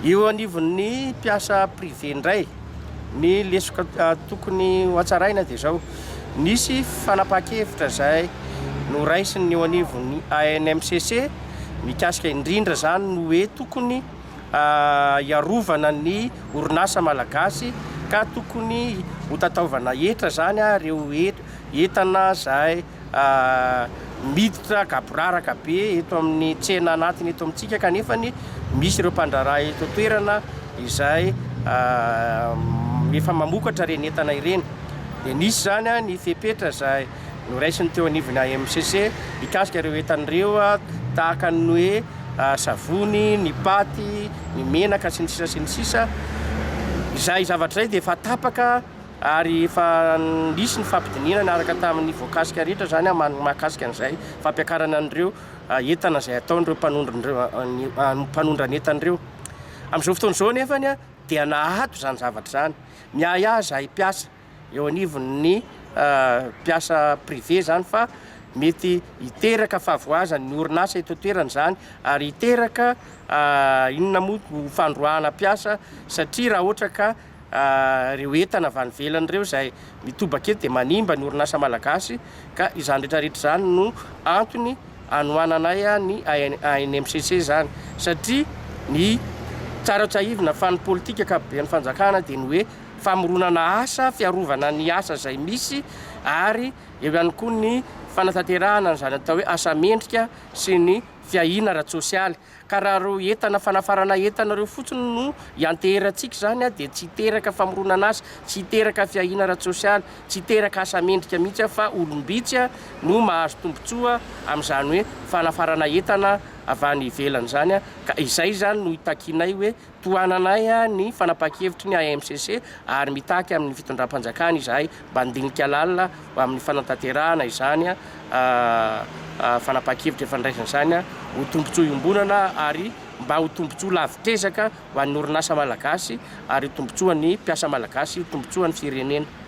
Eo anivon'ny mpiasa privé indray, ny lesoka tokony ho hatsaraina dia izao, nisy fanapahan-kevitra izay noraisin'ny eo anivon'ny ANMCC mikasika indrindra izany ny hoe tokony hiarovana ny orinasa malagasy ka tokony hotataovana hetra izany ireo entana izay miditra gaboraraka be eto amin'ny tsena anatiny eto amintsika kanefa misy ireo mpandraharaha eto an-toerana izay efa mamokatra ireny entana ireny. Dia nisy izany ny fepetra izay noraisin'ny teo anivon'ny AMCC mikasika ireo entana ireo tahaka ny hoe savony, ny paty, ny menaka sy ny sisa sy ny sisa. Izay zavatra izay dia efa tapaka ary efa nisy ny fampidinina niaraka tamin'ny voakasika rehetra izany mahakasika an'izay fampiakarana an'ireo entana izay ataon'ireo mpanondrana entana ireo. Amin'izao fotoana izao anefa dia nahato izany zavatra izany. Miahiahy izahay mpiasa eo anivon'ny mpiasa privé izany fa mety hiteraka fahavoazan'ny orinasa eto an-toerana izany ary hiteraka inona moa fandroahana mpiasa satria raha ohatra ka ireo entana avy any ivelany ireo izay mitobaka eto dia manimba ny orinasa malagasy ka izany rehetra rehetra izany no antony anohananay ny ANMCC izany satria ny tsara tsiahivina fa ny politika ankapoben'ny fanjakana dia ny hoe famoronana asa, fiarovana ny asa izay misy ary eo ihany koa ny fanatanterahana an'izany atao hoe asa mendrika sy ny fiahiana ara-tsosialy. Ka raha ireo entana fanafarana entana ireo fotsiny no ianteherantsika izany dia tsy hiteraka famoronana asa, tsy hiteraka fiahiana ara-tsosialy, tsy hiteraka asa mendrika mihitsy fa olom-bitsy no mahazo tombontsoa amin'izany hoe fanafarana entana avy any ivelany izany. Ka izay izany no itakianay hoe tohananay ny fanapahan-kevitry ny AMCC ary mitaky amin'ny fitondram-panjakana izahay mba handinika lalina ho amin'ny fanatanterahana izany fanapahan-kevitra efa niraisana izany ho tombontsoa iombonana ary mba ho tombontsoa lavitr'ezaka ho an'ny orinasa malagasy ary ho tombontsoan'ny mpiasa malagasy, ho tombontsoan'ny firenena.